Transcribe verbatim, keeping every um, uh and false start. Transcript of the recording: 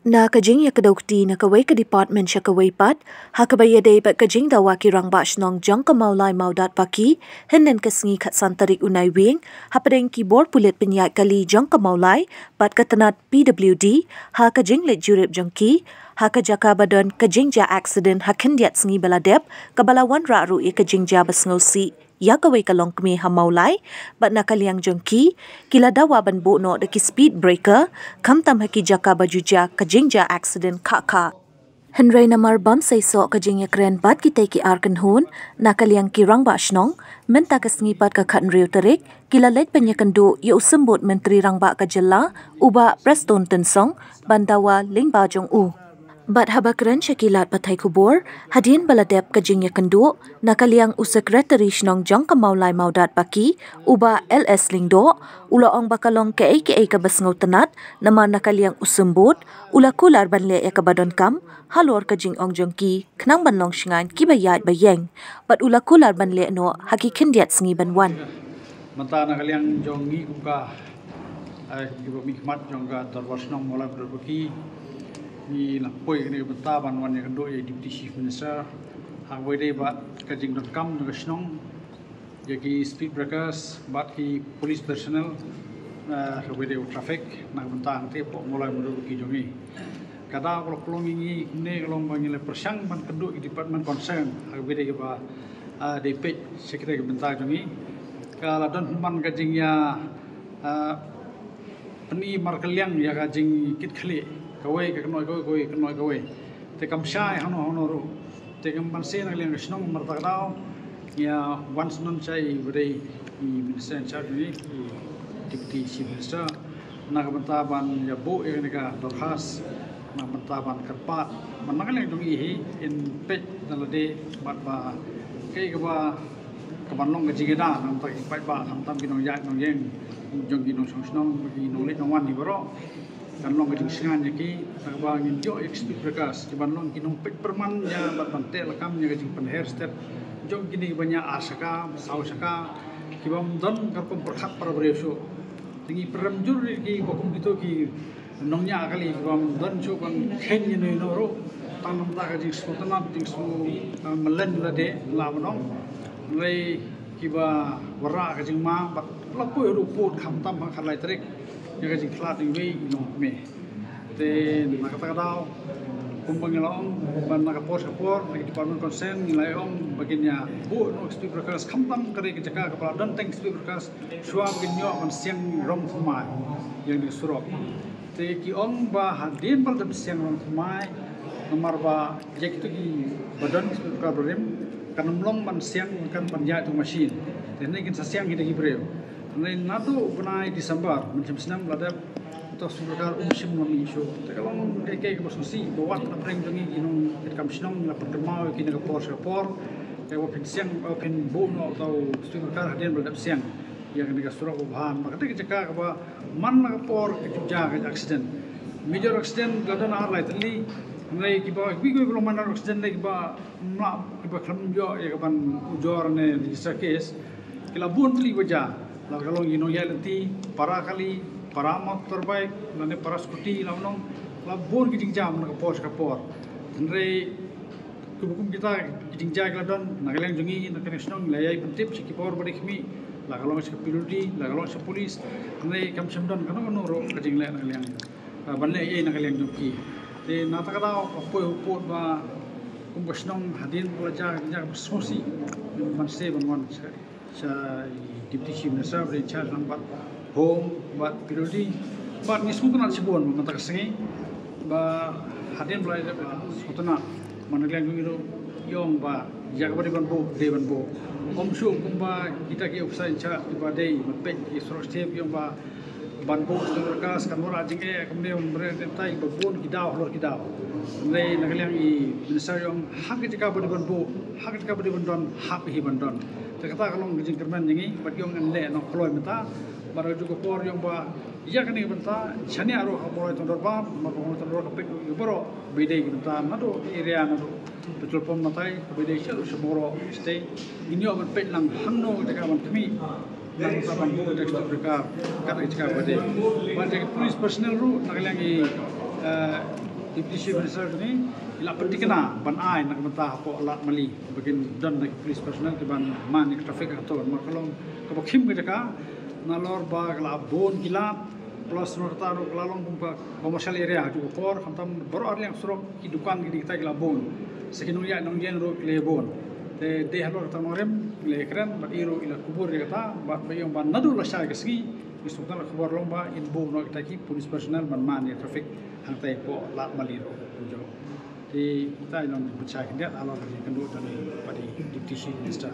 Na ka jingïakdew kti na kawei ka department sha kawei pat, ha kaba ïadei bad ka jingdawa ki rangbah shnong jong ka Mawlai Mawdat Baki, hynnin ka sngi khatsan tarik u Naiwieng, hapdeng ki bor pulit pynïaid kali jong ka Mawlai bad ka tnat P W D, ha ka jingleit jurip jong ki ha ka jaka ba don ka jingjia accident ha khyndiat sngi ba la dep, kaba la wanrah ruh ïa ka jingjia ba sngewsih ïa kawei ka longkmie ha Mawlai, bad na ka liang jong ki, ki la dawa ban buh noh da ki speed breaker, khamtam ha ki jaka ba ju jia ka jingjia accident khah khah. Hynrei namar bym seisoh ka jingïakren bad kitei ki ar kynhun, na ka liang ki rangbah shnong, mynta ka sngi pat ka khathynriew tarik, ki la leit ban ïakynduh ïa u symbud Myntri Rangbah ka jylla, u Bah Prestone Tynsong, ban dawa lyngba jong u. Bad haba kren sha ki lad pathai khubor, hadien ba la dep ka jingïakynduh, na ka liang u Secretary shnong jong ka Mawlai Mawdat Baki, u Bah L S Lyngdoh, u la ong ba ka long kaei kaei kaba sngewtynnat, namar na ka liang u symbud, u la kular ban leh ïa kaba donkam halor ka jingong jong ki, khnang ban long shngain kiba ïaid ba ïeng. Bad u la kular ban leh noh ha ki khyndiat sngi ban wan. Mynta na ka liang jong ngi kum ka, eh, kiba mihkhmat jong ka Dorbar Shnong Mawlai Mawdat Baki, ngi la poi kane ka bynta ban wan ïakynduh ïa Deputy Chief Minister ha kaba ïadei bad ka jingdonkam jong ka shnong ïa ki speed breakers bad ki police personnel, eh, ha kaba ïadei bad traffic na ka bynta hangtei hapoh Mawlai Mawdat Baki jong ngi. Ka daw ka la pynlong ïa ngi kumne ka long ba ngi la pyrshang ban kynduh ïa ki department concern ha kaba ïadei bad, ah, dei peit sha kita ki bynta jong ngi. Ka la don pynban ka jingïa, ah, pyni markylliang ïa ka jingkitkhlieh, kawei ka kynnoh kawei, kawei ka kynnoh kawei. Te kam shai hano hano ruh. Te kam ban sngewthuh na ka liang ka shnong, namar kata ka daw ngi ïa wan sngewbha sha i ba dei i Minister in charge, i Deputy Chief Minister, na ka bynta ban ïa buh ïa kane ka dorkhas, na ka bynta ban kyrpad, ban na ka liang jong i hi in peit da lade bad ba kaei kaba, kaban long ka jingïada na ka bynta ki paidbah, khamtam ki nongïaid nongïeng jong ki nongshong shnong, ki nongleit nongwan hi baroh. Kan long ka jingsngew ïa ki, na kaba ngin ïoh ïa ki speed breakers, kiban long ki nongpeit pyrman ïa bad ban teh lakam ïa ka jingpynher stet jong kine kiba ñiah ar shaka, saw shaka, kibym don ka rukom pyrkhat para briew shuh. Te ngi pyrem jur ïa kiba kum kito ki nongñiah kali kibym don shuh ban kheiñ ïano ïano ruh, tang namar ka jingsngewtynnat, jingsngew, eh, mlien lade, la ban ong. Hynrei kiba wanrah ka jingma bad la poi ruh pud khamtam ha ka lai tarik ïa ka jingkhlad jong iwei i nongmih. Te na kata ka daw, kumba ngi la ong, ba na ka por sha ka por, na ki department concern, ngi la ong ba kin ïa buh noh ki speed breakers, khamtam ka dei ka jaka kaba la don teng ki speed breakers, shuwa ba kin ïoh ban siang rong thymmai ïa kane ka surok. Te ki ong ba hadien ba la dep siang rong thymmai, namar ba ïa kito kiba don ki speed breaker barim, kan ym long ban siang, kan ban ïaid tang machine. Te hynrei kin sa siang hi da ki briew. Hynrei naduh u bnai December mynshem snem la dep uta u speed breaker um shym la mih shuh. Te ka long kaei kaei kaba sngewsih ba wat na pdeng jong ngi ki nongtrei kam shnong, ngi la pynkynmaw ïa ki na ka por sha ka por, ïa ba phin siang, ba phin buh noh uta u speed breaker hadien ba la dep siang ïa kane ka surok ba bha, ba kata ka jaka kaba man la ka por ka ju jia ka accident. Major accident la don ar lai tylli. Hynrei kiba, kiba, kiba long minor accident lei kiba mlak, kiba khlem ïoh ïa kaban ujor ne register case, ki la bun tylli ba jia. La ka long ïa ki nongïaid lynti, para kali, para motorbike, lane para scooty, la long, la bun ki jingjia na ka por sha ka por. Hynrei kiba kum kita ki jingjia ki la don, na ka liang jong ngi, na kane ka shnong, la ïai pyntip sha ki bor ba dei khmih, la ka long sha ka P W D, la ka long sha ka police, hynrei kam shym don kano kano ruh ka jingleh na ka liang, ah, ban leh ei ei na ka liang jong ki. Te na kata ka daw, ka poi u pud ba kum ka shnong hadien ba la jia ka jingjia kaba sngewsih, ban sdang ban wan sha sha i Deputy Chief Minister ba dei in charge lang bad Home bad P W D. Bad ngi sngewtynnat shibun ba mynta ka sngi ba hadien ba la dep, ba sngewtynnat, man ka liang jong ngi ruh ïa ong ba ïa kaba dei ban buh, dei ban buh. Ym shuh kumba kita ki officer in charge kiba dei ban peit ïa ki surok step, ïa ong ba ban buh sdang ka kan wanrah jingeh, kumne ban bret, tai ba bun ki daw halor ki daw. Hynrei na ka liang i Minister ïa ong ha ka jaka ba dei ban buh, ha ka jaka ba dei ban don, hap hi ban don. Te kata ka long ka jingkyrmen jong ngi, bad ïa ong ngan leh noh kloi mynta. Bad ha kajuh ka por ïa ong ba ïa kane ka bynta, shane ruh ha Mawlai Town Dorbar, namar ba Mawlai Town Dorbar ka peit ïa baroh, ba dei ka bynta naduh area, naduh Petrol Pump na tai, ba dei sha, sha Mawroh State. Ngin ïoh ban peit lang hangno ka jaka ban khmih. Nang sa ban buh da ka jaka, kat ka jaka ba dei. Bad ka police personnel ruh na ka liang i, eh, Deputy Chief Minister kane i la pynthikna ban ai na ka bynta hapoh Lad Mali ba kin don da ki police personnel ki ban man ïa ka traffic hangto, namar ka long kaba khim ka jaka, nalor ba ka la bun ki lad, plus na kata ruh ka la long kum ka commercial area ha ka por, khamtam baroh arliang surok ki dukan ki dei kita ki la bun. Sa ki nongïaid nongïeng ruh ki la bun. Te dei halor kata nongrim ki la kren bad i ruh i la kubur ïa kata bad ba ïong ba naduh lashai ka sngi, i suk la khubor long ba in buh noh kita ki police personnel ban man ïa traffic hangtai hapoh Lad Mali ruh kumjuh. Te kita i long pynshai khyndiat halor ka jingkynduh jong i Deputy Chief Minister.